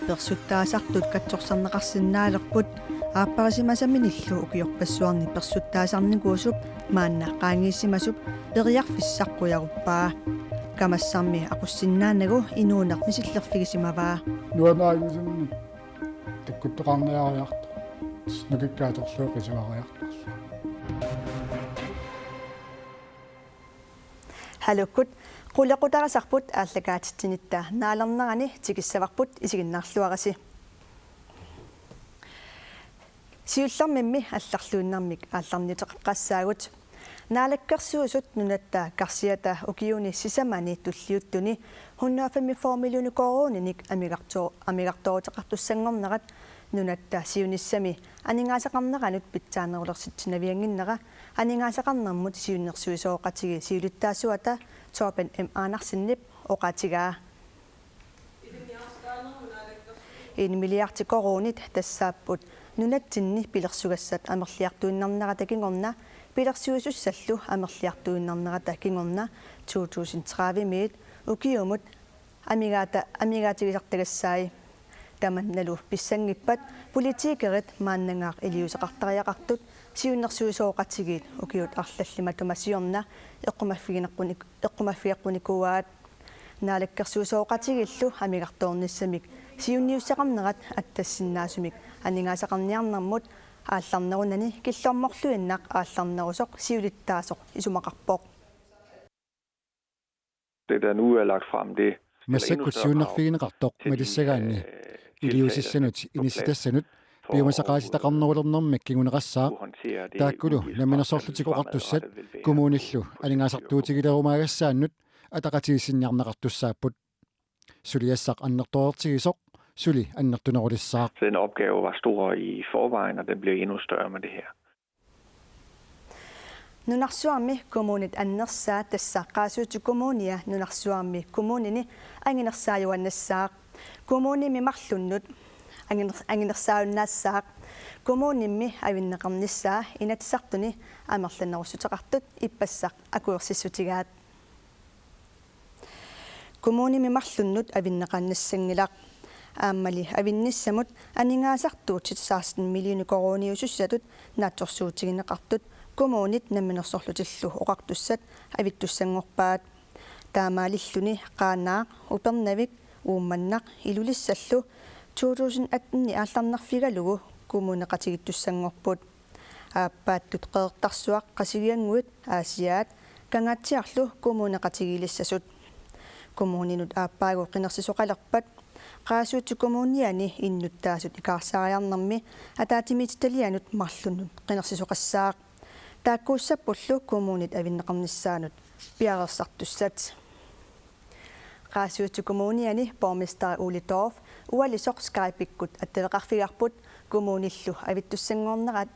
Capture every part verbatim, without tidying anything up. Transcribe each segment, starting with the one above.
Persuttaasartut katsorsarneqarsinnaalerput aapparisimasaminillu ukiorpassuarni persuttaasarnikuusup maanna qaangiissimasup periarfissaq qujaruppaa. Kamassarmi aqussinnaanagu inuuneq misillerfigisimavaa. Nuannaarigusimmi takkuttoqarniariartoq. Nukikkaat atorlugu qisuariartorlugu. Haluukkut, qulequtarisarput aallakaatitsinitta naalernerani tikissavarput, isiginnaarluarisi. Siullermimmi allarluinnarmik aallarniuteqaqqassaagut. Naalakkersuisut nunatta karsiata ukiuni sisamani tulliuttuni hundrede og femogfyrre millioner koruuninik amigarto-, amigartooruteqartussanngornerat nunatta siunissami aningaasaqarneranut pitsaanerulersitsinaviannginnera aningaasaqarnermut siunnersuisoqatigiit siulittaasuata Torben M. Andersenip oqaatigaa. En milliardi koruunit tassaapput nunatsinni pilersugassat amerliartuinnarnerata kingorna, pilersuisussallu amerliartuinnarnerata kingorna to tusind tredive-miit ukiumut amigaata-, amigaatigisartagassai. Tamannalu pissanngippat politikerit maannangaaq iliuuseqartariaqartut siunnersuisoqatigiit ukiut arlallit matuma siorna eqqumaffigineqqunik-, eqqumaffigeqqunikuuaat. Naalakkersuisooqatigiillu amigartoornissamik siunniussaqarnerat attassinnaasumik aningaasaqarniarnermut aallarnerunani killormorluinnaq aallarnerusoq siulittaasoq isumaqarpoq. Det, der nu er lagt frem, det stiller endnu Massakkut større krav siunnerfigineqartoq til de malissagaanni øh, iliuusissanut tiltag, der skal på plads inissitassanut for piumasaqaatitaqarnerulernermik kinguneqarsaq. at håndtere det Taakkulu uheldsbremse, namminersorlutik som oqartussat fremadrettet vil være kommunillu på aningaasartuutigilerumaagassaannut ataqatigiissinniarneqartussaapput. Suliassaq annertoortigisoq suli annertunerulissaaq. Så den opgave var stor i forvejen, og den bliver endnu større med det her. Nunarsuarmi kommunit annersaa tassa Qaasuitsup Kommunia nunarsuarmi kommunini anginersaajuannassaaq. Kommunimi marlunnut anginer-, anginersaajunnaassaaq. Kommunimi avinneqarnissaa Inatsisartuni amerlanerussuteqartut ippassaq akuersissutigaat. Kommunimi marlunnut avinneqaannassanngilaq. Aammali avinnissamut aningaasartuutit seksten millioner koruuniusussatut naatsorsuutigineqartut kommunit namminersorlutillu oqartussat avittussanngorpaat. Taamaalilluni Qaanaaq, Upernavik, Uummannaq, Ilulissallu to tusind atten-i aallarnerfigalugu kommuneqatigiittussanngorput. Aappaattut Qeqertarsuaq, Qasigiannguit, Aasiaat, Kangaatsiarlu kommuneqatigiilissasut. Kommuninut aappaagu qinersisoqalerpat Qaasuitsup Kommuniani innuttaasut ikaarsaariarnermi ataatsimiititalianut marlunnut qinersisoqassaaq. Taakkuussappullu kommunit avinneqarnissaannut piareersartussat. Qaasuitsup Kommuniani borgmester Ole Dorph ualisoq Skype-ikkut attaveqarfigaarput kommunillu avittussanngornerat-,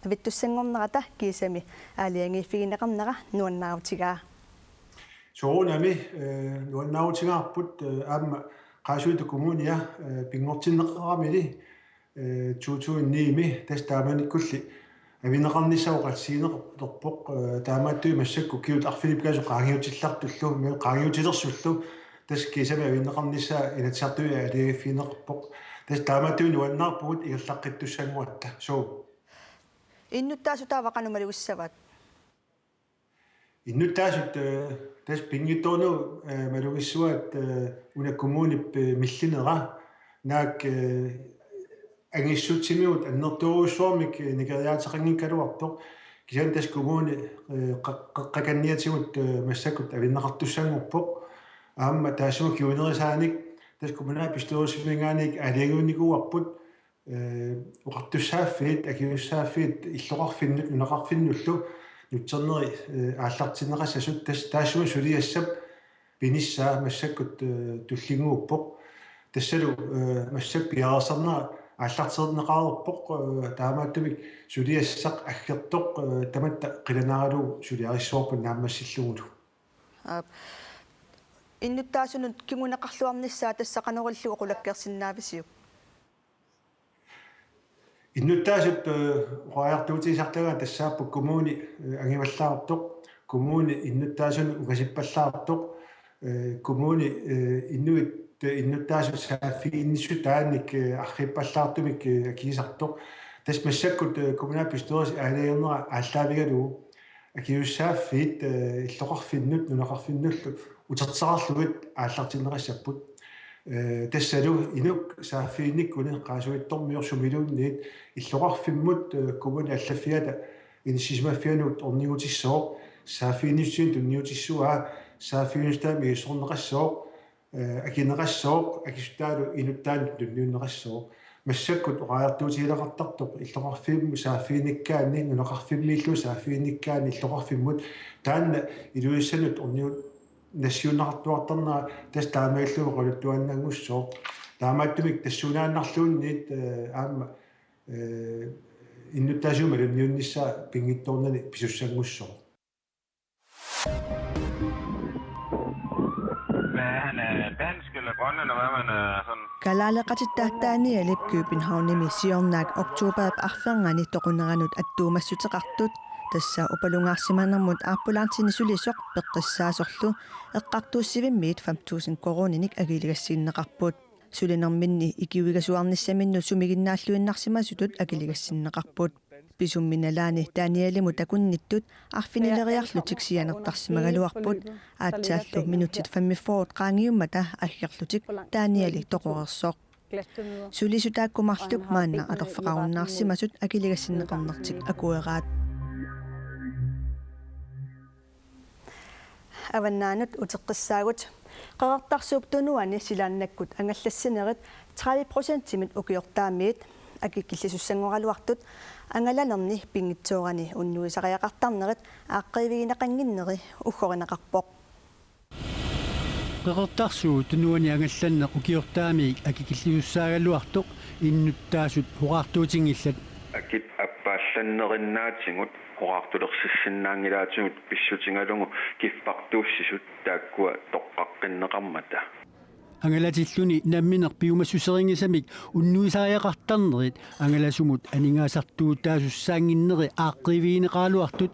avittussanngornerata kiisami aalajangiiffigineqarnera nuannaarutigaa. Soorunami, eh, nuannaarutigaarput, eh, aamma Qaasuitsup Kommunia, eh, pinngortinneqaramili, eh, to tusind ni-mi tassa taamanikkulli avinneqarnissaa oqallisigineqarpoq, eh, taamaattumik massakkut ukiut arfineq-pingasut qaangiutillartullu, imaluunniit qaangiutilersullu, tassa kiisami avinneqarnissaa Inatsisartuni aalajangiiffigineqarpoq. Tassa taamaattumik nuannaarpugut ingerlaqqittussanngorutta. Suu. Innuttaasut taava qanoq malugissavaat? Innuttaasut, eh, tassa pinngitsoornagu, eh, malugissavaat, eh, una kommunip, eh, millinera, naak, eh, angissutsimivut annertoorujussuarmik, eh, nikeriaateqanngikkaluartoq, kisianni tassa kommuni, eh, qa-, qeqqakanniatigut, eh, massakkut avinneqartussanngorpoq, aamma taassuma kingunerisaanik tassa kommunalbestyrelsiminngaanniit aalajangiunnikuuarput, eh, oqartussaaffiit, akisussaaffiit illoqarfinnut, nunaqarfinnullu nutserneri, eh, aallartinneqassasut tas-, taassuma suliassap pinissaa massakkut, eh, tullinnguuppoq. Tassalu, eh, massakkut piareersarnera aallartinneqareerpoq, eh, taamaattumik suliassaq aggertoq, eh, tamatta qilanaaralugu suliarissavarput naammassillugulu. Aap. Innuttaasunut kinguneqarluarnissaa tassa qanoq ilillugu qulakkeersinnaavisiuk? Innuttaasut, eh, oqariartuutigisartagaat tassaapput kommuni, eh, angivallaartoq, kommuni innuttaasunut ungasippallaartoq, eh, kommuni, eh, inuit, eh, innuttaasut saaffiginnissutaannik, eh, arriippallaartumik, eh, akigisartoq. Tassa massakkut, eh, kommunalbestyrelsip aalajangerneq aallaavigalugu akisussaaffiit, eh, illoqarfinnut nunaqarfinnullu uterteqarlugit aallartinneqassapput. Eh, tassalu inuk saaffiginnikkuni qaasuitsormiorsumiluunniit illoqarfimmut, eh, kommunip allaffiata inissisimaffianut ornigutissooq, saaffiginnissutinik tunniutissavaa, saaffiginnissutaannik misissorneqassooq, eh, akineqassooq, akisussaalu inuttaanut tunniunneqassooq. Massakkut oqariartuutigineqartartoq illoqarfimmut saaffiginnikkaanni, nunaqarfimmiillu saaffiginnikkaanni illoqarfimmut taanna Ilulissanut ornigut nassiunneqartuartarnera tassa taamaalilluni oqaluttuaannanngussooq. Taamaattumik tassuunaannarluunniit, eh, aamma, eh, innuttaasut malunniunnissaat pinngitsoornani pisussanngussaaq. Hvad han er dansk eller grønlænder, hvad man er sådan. Kalaaleqatitta Danielip Københavnimi siornaak oktoberip arfernganni toquneranut attuumassuteqartut, tassa upalungaarsimanermut aappallaartini sulisoq peqqissaasorlu eqqartuussivimmiit fem tusind koruuninik akiligassinneqarput. Sulinerminni ikiuigasuarnissaminnut sumiginnaalluinnarsimasutut akiligassinneqarput. Pisummi nalaani Danielimut takunnittut arfinileriarlutik sianertarsimagaluarput, aatsaallu minutsit femogfyrre qaangiummata aggerlutik Danieli toqoreersoq. Sulisut taakku marluk maanna atorfeqarunnaarsimasut akiligassinneqarnertik akueraat. Avannaanut uteqqissaagut. Qeqertarsuup Tunuani silaannakkut angallassinerit tredive procentimit ukiortaamiit akikkillisussanngoraluartut angalanerni pinngitsoorani unnuisariaqartarnerit aaqqiivigineqannginneri uggorineqarpoq. Qeqertarsuup Tunuani angallanneq ukiortaamiit akikkillisussaagaluartoq innuttaasut hurraartuutinngillat. Akit appaallannerinnaatigut hurraartulersissinnaanngilaatigut pissutigalugu kiffartuussisut taakkua toqqaqqinneqarmata. Angalatilluni nammineq piumassuserinngisamik unnuisariaqartarnerit angalasumut aningaasartuutaasussaannginneri aaqqiivigineqaraluartut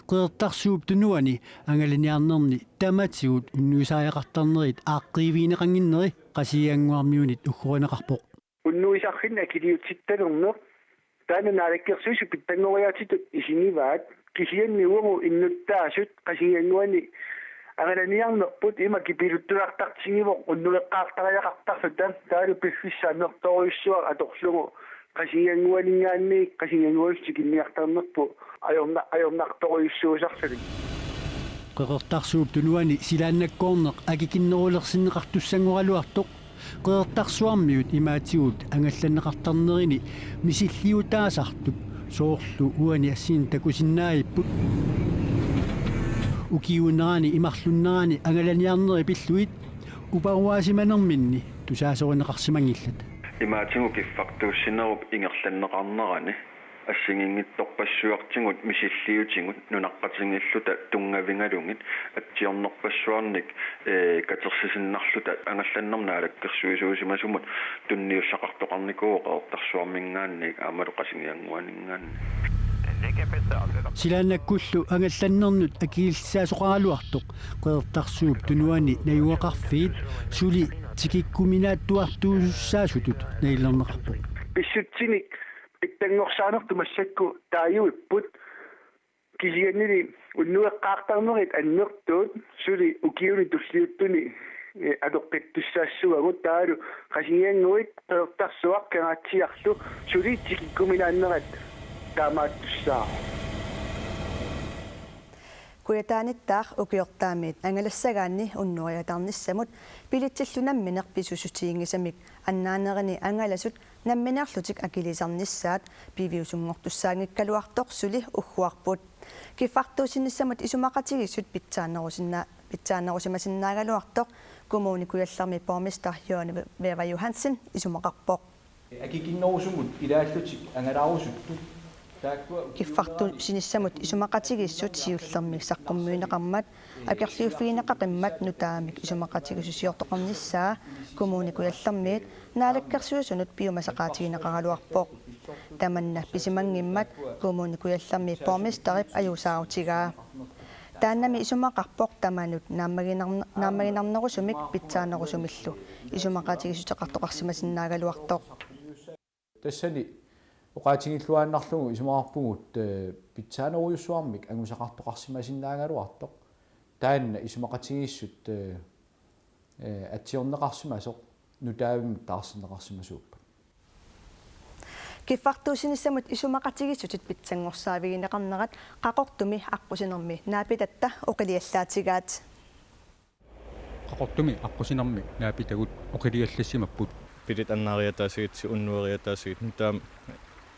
Qeqertarsuup Tunuani angalaniarnerni tamatigut unnuisariaqartarnerit aaqqiivigineqannginneri Qasigiannguarmiunit uggorineqarpoq. Unnuisarfinni akiliutittalerneq taanna Naalakkersuisut pitsanngoriaatitut isigivaat, kisianni uagut innuttaasut Qasigiannguani angalaniarnerput ima kipiluttuartartigivoq unnueqqaartariaqartarluta, taavalu piffissaq annertoorujussuaq atorlugu Qasigiannguaninngaanniit Qasigiannguanut tikinniartarnerput ajorna-, ajornartorujussuusarlutik. Qeqertarsuup Tunuani silaannakkoorneq akikinnerulersinneqartussanngoraluartoq Qeqertarsuarmiut imaatigut angallanneqartarnerini misilliutaasartup, soorlu uani assigiinngitsut takusinnaagipput. Ukiuunerani imarlunnerani angalaniarneri pillugit uparuaasimanerminni tusaasorineqarsimanngillat. Imaatigut kiffartuussinerup ingerlanneqarnerani assigiinngitsorpassuartigut misilliutigut nunaqqatigiilluta tunngavigalugit atsiornerpassuarnik, eh, katersisinnarluta angallannermut naalakkersuisuusimasumut tunniussaqartoqarnikuuvoq Qeqertarsuarminngaanniit aammalu Qasigiannguaninngaanniit. Silaannakkullu angallannernut akikillissaasoqaraluartoq Qeqertarsuup Tunuani najugaqarfiit suli tikikkuminaattuartuusussaasutut nalilerneqarpoq. Pissutsinik pitsanngorsaanertut massakkut taaguipput, kisiannili unnueqqaartarnerit annertuut suli ukiuni tulliuttuni, eh, atoqqittussaassavagut, taavalu Qasigiannguit Qeqertarsuaq Kangaatsiarlu suli tikikkuminaannerat taamaattussaavoq. Kujataaniittaaq ukiortaamiit angalassagaanni unnuiatarnissamut bilitsillu nammineq pisuussutiginngisamik annaanerini angalasut nammineerlutik akilisarnissaat piviusunngortussaanngikkaluartoq suli ugguarput. Kiffartuussinissamut isumaqatigiissut pitsaannerusinna-, pitsaannerusimasinnaagaluartoq Kommune Kujallermi borgmester Jørgen Wæver Johansen isumaqarpoq. Akikinnerusumut ilaallutik angalaarusuttut. Kiffartuussinissamut isumaqatigiissut siullermik saqqummiunneqarmat akerliuffigineqaqimmat nutaamik isumaqatigiissusiortoqarnissaa Kommune Kujallermiit Naalakkersuisunut piumasaqaatigineqaraluarpoq. Tamanna pisimanngimmat Kommune Kujallermi borgmesterip ajuusaarutigaa. Taannami isumaqarpoq tamanut naammaginarn-, naammaginarnerusumik pitsaanerusumillu isumaqatigiissuteqartoqarsimasinnaagaluartoq. Tassani oqaatigilluinnarlugu isumaqarpugut, eh, pitsaanerujussuarmik angusaqartoqarsimasinnaagaluartoq. Taanna isumaqatigiissut, eh, eh, atsiorneqarsimasoq nutaavimmik taarserneqarsimasuuppat. Kiffartuussinissamut isumaqatigiissutit pitsanngorsaavigineqarnerat Qaqortumi aqqusinermi naapitatta oqiliallaatigaat. Qaqortumi aqqusinermi naapitagut oqiliallassimapput. Billit annaariataasagit, unnueriataasagit, nutaamik,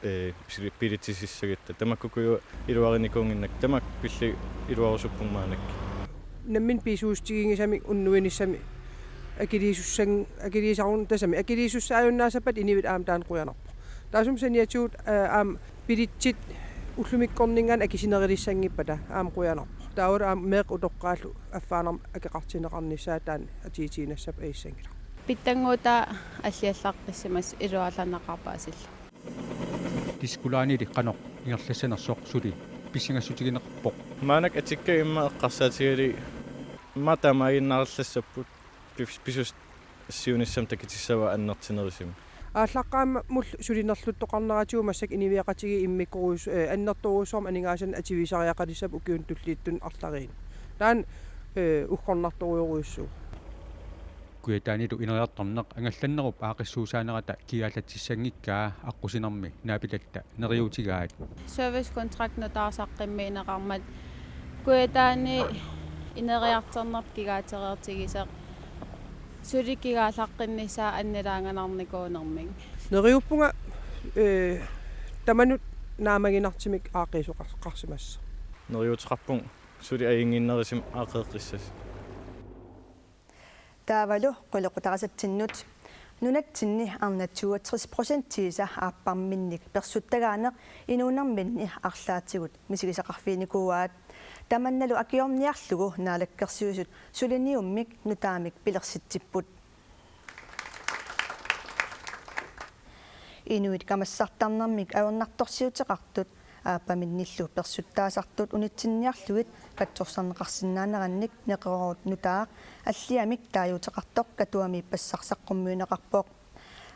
eh, pili-, bilitsisissagutta. Tamakkuuku iluarinikuunnginnakku, tamakku pillugit iluarusuppunga maannakkut. Nammineq pisuussutiginngisamik unnuinissamik akiliisussan-, akiliisarun-, tassami akiliisussaajunnaassappat inuit aamma taanna qujanarpoq. Taassuma saniatigut, eh, aamma bilitsit ullumikkorninngaanniit akisinerulissanngippata aamma qujanarpoq. Taavalu aamma meeqqat utoqqaallu affaannarmik akeqartinneqarnissaat taanna atuutiinnassappat ajussanngilaq. Pitsannguutaa alliallartissimasut iluarneqarpaasillu. Diskulaanili qanoq ingerlassanersoq suli pissangassutigineqarpoq. Maannakkut atikka immaqa eqqarsaatigalugit immaqa taamaaginnarallassapput pis-, pisus-, siunissami takutissavaa annertunerusumik. Aallaqqaammullu sulinerluttoqarneratigut massakkut inuiaqatigiit immikkoorus-, eh, annertoorujussuarmik aningaasanik atuisariaqalissapput ukiuni tulliuttuni arlariinni. Taanna, eh, uggornartorujorujussuuvoq. Kujataanilu ineriartorneq angallannerup aaqqissuussaanerata kigaallatsissanngikkaa aqqusinermi naapitatta neriuutigaat. Servicekontrakt nutaaq saqqummiunneqarmat Kujataani ineriartornerput kigaatereertigisoq suli kigaallaqqinnissaa annilaanganarnikuunermik. Neriuppunga, eh, tamanut naammaginartumik aaqqiisoqarsimassooq. Neriuuteqarpunga suli ajunnginnerusumik aaqqeeqqissasoq. Taavalu qulequtarisatsinnut. Nunatsinni arnat toogtres procentiisa aapparminnik persuttagaaneq inuunerminni arlaatigut misigisaqarfiginikuuaat. Tamannalu akiorniarlugu Naalakkersuisut suliniummik nutaamik pilersitsipput. Inuit kamassartarnermik ajornartorsiuteqartut aappaminnillu persuttaasartut unitsinniarlugit katsorsarneqarsinnaanerannik neqeroorut nutaaq Alliamik taaguuteqartoq Katuami ippassaq saqqummiunneqarpoq.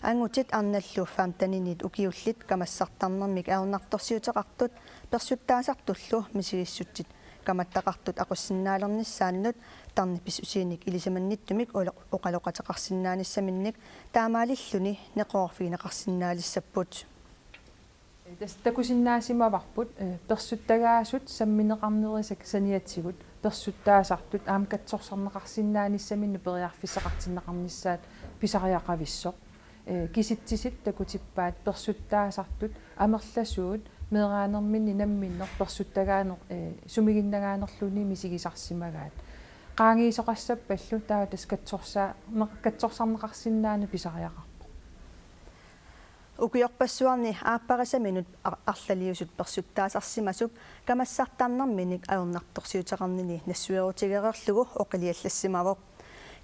Angutit arnallu femteninit ukiullit kamassartarnermik ajornartorsiuteqartut persuttaasartullu misigissutsit kamattaqartut aqussinnaalernissaannut tarnip pissusiinik ilisimannittumik ola-, oqaloqateqarsinnaanissaminnik taamaalilluni neqeroorfigineqarsinnaalissapput. Tassa takusinnaasimavavut, eh, persuttagaasut sammineqarnerisat saniatigut persuttaasartut aamma katsorsarneqarsinnaanissaminnut periarfissaqartinneqarnissaat pisariaqavissoq. Eh, kisitsisit takutippaat persuttaasartut amerlasuut meeraanerminni namminneq persuttagaaneq, eh, sumiginnagaanerluni misigisarsimagaat. Qaangiisoqassappallu taava tassa katsorsaa-, neq-, katsorsarneqarsinnaanera pisariaqarpoq. Ukiorpassuarni aapparisaminut ar-, arlaliusut persuttaasarsimasup kamassartarnerminnik ajornartorsiuteqarnini nassuerutigereerlugu oqiliallassimavoq.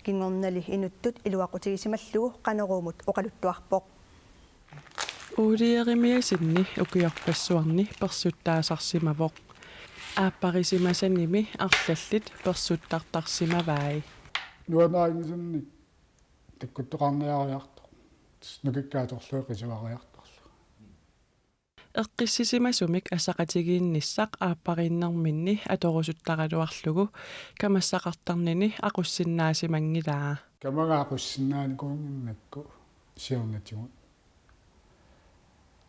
Kingornali inuttut iluaqutigisimallugu Qanoruumut oqaluttuarpoq. Uuli Jeremiassenip ukiorpassuarni persuttaasarsimavoq. Aapparisimasanimi arlallit persuttartarsimavai. Nuannarinngisannik takkuttoqarniariartoq. Nukikkaat atorlugit qisuariartorlugit. Eqqissisimasumik asaqatigiinnissaq aappariinnerminni atorusuttaraluarlugu kamassaqartarnini aqussinnaasimanngilaa. Kamagaq aqussinnaanikuunnginnakku siornatigut.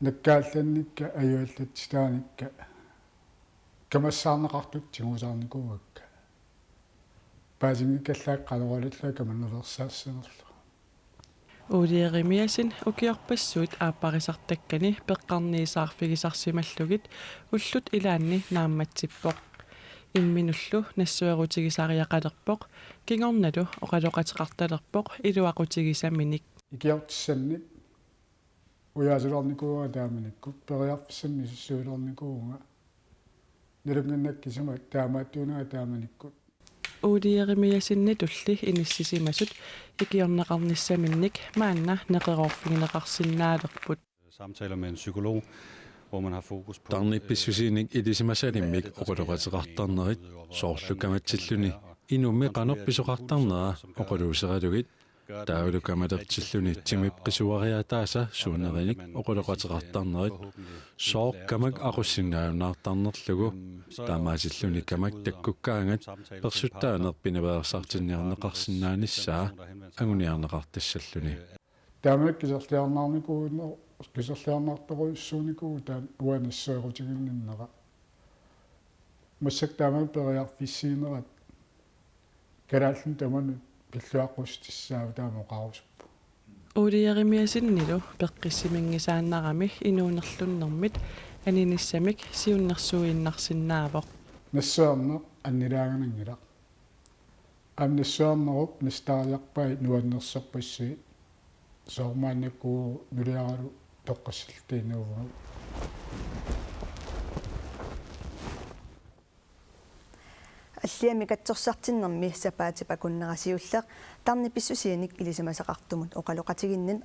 Nakkaallannikka, ajuallatsitaanikka, kamassaarneqartut tigusaarnikuuakka. Paasinngikkallaakka Qanoraalillunga kamannaveersaassanerlunga. Uuli Jeremiassen ukiorpassuit aapparisartakkani peqqarniisaarfigisarsimallugit ullut ilaanni naammatsippoq. Imminullu nassuerutigisariaqalerpoq, kingornalu oqaloqateqartalerpoq iluaqutigisaminik. Ikiortissannik ujaasilaarnikuuvunga taamanikkut, periarfissanik misissuilaarnikuuvunga. Nalunnginnakku kisima taamaattuunanga taamanikkut. Uuli Jeremiassenitulli inissisimasut ikiorneqarnissaminnik maanna neqeroorfigineqarsinnaalerput. Samtaler med en psykolog, Tarnip pissusiinik ilisimasalimmik oqaloqateqartarnerit, soorlu kamatsilluni inummi qanoq pisoqartarnera oqaluuseralugit, taavalu kamalertilluni timip qisuariaataasa suunerinik oqaloqateqartarnerit, sooq kamak aqussinnaajunnaartarnerlugu, taamaasilluni kamak takkukkaangat persuttaaneq pinaveersaartinniarneqarsinnaanissaa anguniarneqartassalluni. Taama kiserliarnaarnikuuvoq, kiserliarnaartorujussuunikuuvoq taanna uani nassuerutiginninnera. Massakkut taama periarfissiinerat kalaallinut tamanut pilluaqqussutissaavoq taama oqarusuppoq. Ole Jeremiassenillu peqqissiminngisaannarami inuunerlunnermit aninissamik siunnersuiinnarsinnaavoq. Nassuerneq annilaangananngilaq. Aamma nassuernerup nassuiarpai nuannersorpassuit, soorlu maannakkut nuliaralu toqqassalluta inuuvugut. Alliammi katsorsartinnermi sapaatip akunnera siulleq tarnip pissusiinik ilisimasaqartumut oqaloqatiginnin-,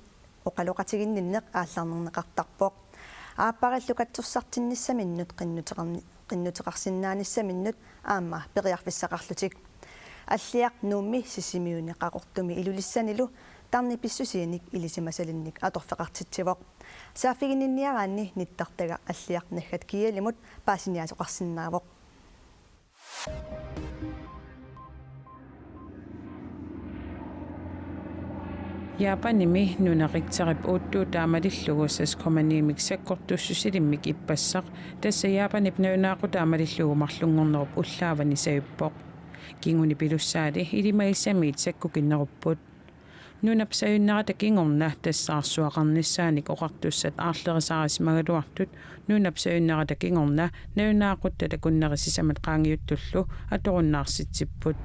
oqaloqatiginninneq aallarnerneqartarpoq. Aapparillu katsorsartinnissaminnut qinnuteqarni-, qinnuteqarsinnaanissaminnut aamma periarfissaqarlutik. Alliaq Nuummi, Sisimiuni, Qaqortumi Ilulissanilu tarnip pissusiinik ilisimasalinnik atorfeqartitsivoq. Saaffiginninniaraanni nittartagaq Alliaq naggat gl-imut paasiniaasoqarsinnaavoq. Japanimi nuna Richterip uuttuutaa malillugu seks komma ni-mik sakkortussusilimmik ippassaq, tassa Japanip nalunaaqutaa malillugu marlunngornerup ullaavani sajuppoq. Kinguni pilussaali ilimagissamiit sakkukinnerupput. Nunap sajunnerata kingorna tassaarsuaqarnissaanik oqartussat aarlerisaarisimagaluartut nunap sajunnerata kingorna nalunaaquttat akunneri sisamat qaangiuttullu atorunnaarsitsipput.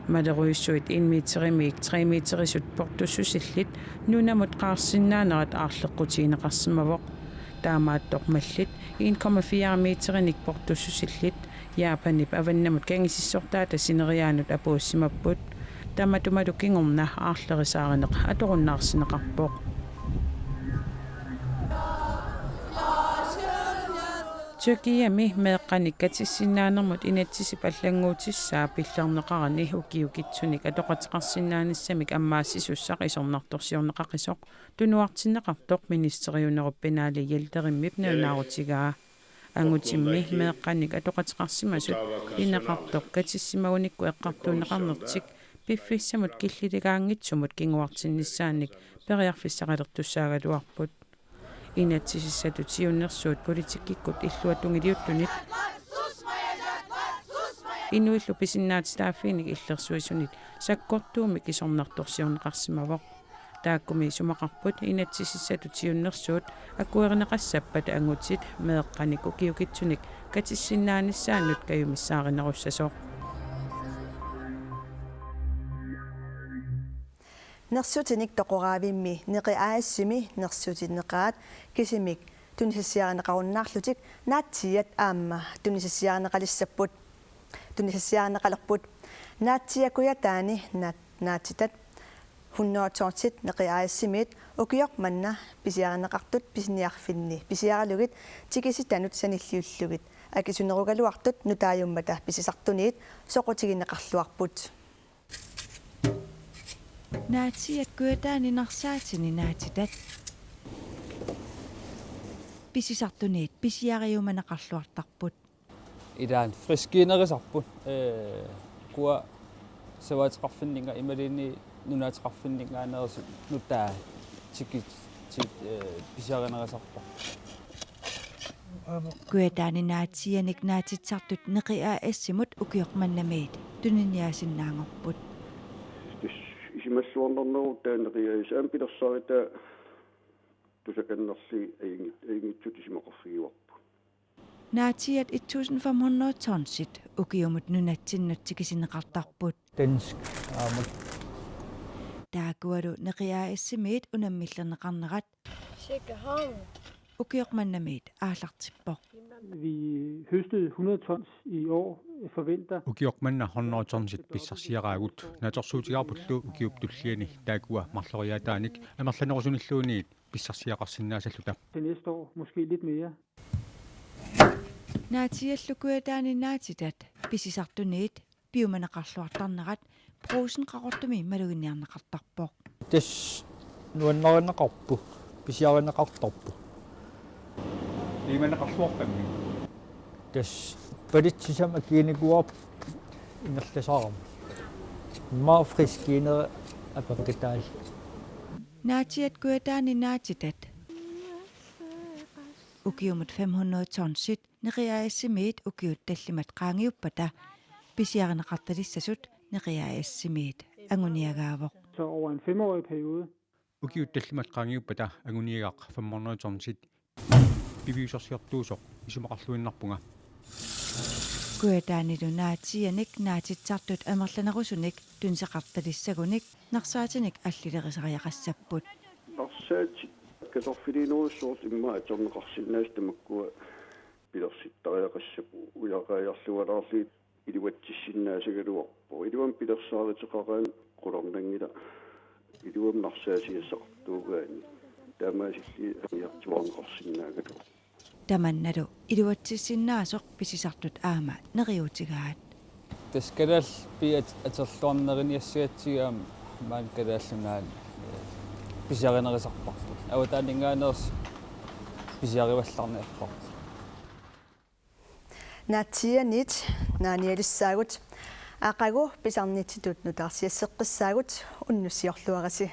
Malerujussuit en meterimiik tre meterisut portussusillit nunamut qaarsinnaanerat aarleqqutigineqarsimavoq. Taamaattoq mallit en komma fire meterinik portussusillit Japanip avannamut kangisissortaata sineriaanut apuussimapput. Tamatumalu kingorna aarlerisaarineq atorunnaarsinneqarpoq. Tyrkiami meeqqanik katissinnaanermut inatsisip allannguutissaa pillerneqarani ukiukitsunik atoqateqarsinnaanissamik ammaassisussaq isornartorsiorneqaqisoq tunuartinneqartoq ministeriunerup Binali Yildirimip nalunaarutigaa. Angutimmi meeqqanik atoqateqarsimasut ineqartoq katissimagunikku eqqartuunneqarnertik piffissamut killiligaanngitsumut kinguartinnissaanik periarfissaqalertussaagaluarput. Inatsisissatut siunnersuut politikkikkut illuatungiliuttunit inuillu pisinnaatitaaffiinik illersuisunit sakkortuumik isornartorsiorneqarsimavoq. Taakkumi isumaqarput inatsisissatut siunnersuut akuerineqassappat angutit meeqqanik ukiukitsunik katissinnaanissaannut kajumissaarinerussasoq. Nersuutinik toqoraavimmi Neqi A/S-imi nersuutinik neqaat kisimik tunisassiarineqarunnaarlutik naatsiiat aamma tunisassiarineqalissapput. Tunisassiarineqalerput. Naatsiiat Kujataani naat-, naatsitat hundrede tonsit Neqi A/S-imiit ukioq manna pisiarineqartut pisiniarfinni pisiaralugit tikisitanut sanilliullugit akisunerugaluartut nutaajummata pisisartuniit soqutigineqarluarput. Naatsiiat Kujataani narsaatini naatsitat pisisartuniit pisiariumaneqarluartarput. Ilaanni friskiinerisarput, ee, ukua savaateqarfinninnga imaluunniit nunaateqarfinninngaanneersut nutaat tikit-, tikit-, ee, pisiarinerisarput. Kujataani naatsiianik naatitsisartut Neqi A/S-imut ukioq mannamiit tuniniaasinnaanngorput. Tassa isumassuarnarnerup taanna Neqi A/S aamma pilersaarutaa tusakannerli ajunngit-, ajunngitsutut isumaqarfigivarput. Naatsiiat et tusind fem hundrede tonsit ukiumut nunatsinnut tikisinneqartarput. Dansk, aamma. Taakualu Neqi A/S-imiit unammillerneqarnerat Tjekke ham. Ukioq mannamiit aallartippoq. Vi høstede hundrede tons i år, forventer. Ukioq manna hundrede tonsit pissarsiaraagut. Naatsorsuutigaarpullu ukiup tulliani taakkua marloriaataanik amerlanerusunilluunniit pissarsiaqarsinnaasalluta. Til næste år, måske lidt mere. Naatsiiallu Kujataani naatitat pisisartuniit piumaneqarluartarnerat Brugsen Qaqortumi maluginniarneqartarpoq. Tassa nuannarineqarpoq, pisiarineqartarpoq. Piumaneqarluarpammi? Tassa palitsisamik akiunikuuarput ingerlasaramik. Immaqa friskiinera apeqqutaallu. Naatsiiat Kujataani naatitat ukiumut fem hundrede tonsit Neri A/S-imiit ukiut tallimat qaangiuppata pisiarineqartalissasut Neri A/S-imiit anguniagaavoq. Så over en femårig periode. Ukiut tallimat qaangiuppata anguniagaq fem hundrede tonsit piviusorsiortuusoq isumaqarluinnarpunga. Kujataanilu naatsiianik naatitsisartut amerlanerusunik tuniseqartalissagunik narsaatinik allilerisaariaqassapput. Narsaatit katerfiliinerussuartut immaqa atorneqarsinnaasut tamakkua pilersittariaqassapput, ujaqaajarlualaarlugit iluatsissinnaasagaluarpoq. Iluamik pilersaaruteqaraanni qularnanngilaq, iluamik narsaasiassaqartuugaanni taamaasillugit aniartuarneqarsinnaagaluarpoq. Tamannalu iluatsissinnaasoq pisisartut aamma neriuutigaat. Tassa kalaallit piiat atorluarneriniassagatsigu aamma maani Kalaallit Nunaanni pisiarinerusarparput. Avataaninngaanneersoq pisiarivallarniarparput. Naatsiianiit naanialissaagut, aqagu pisarnitsitut nutaarsiasseqqissaagut, unnussiorluarisi.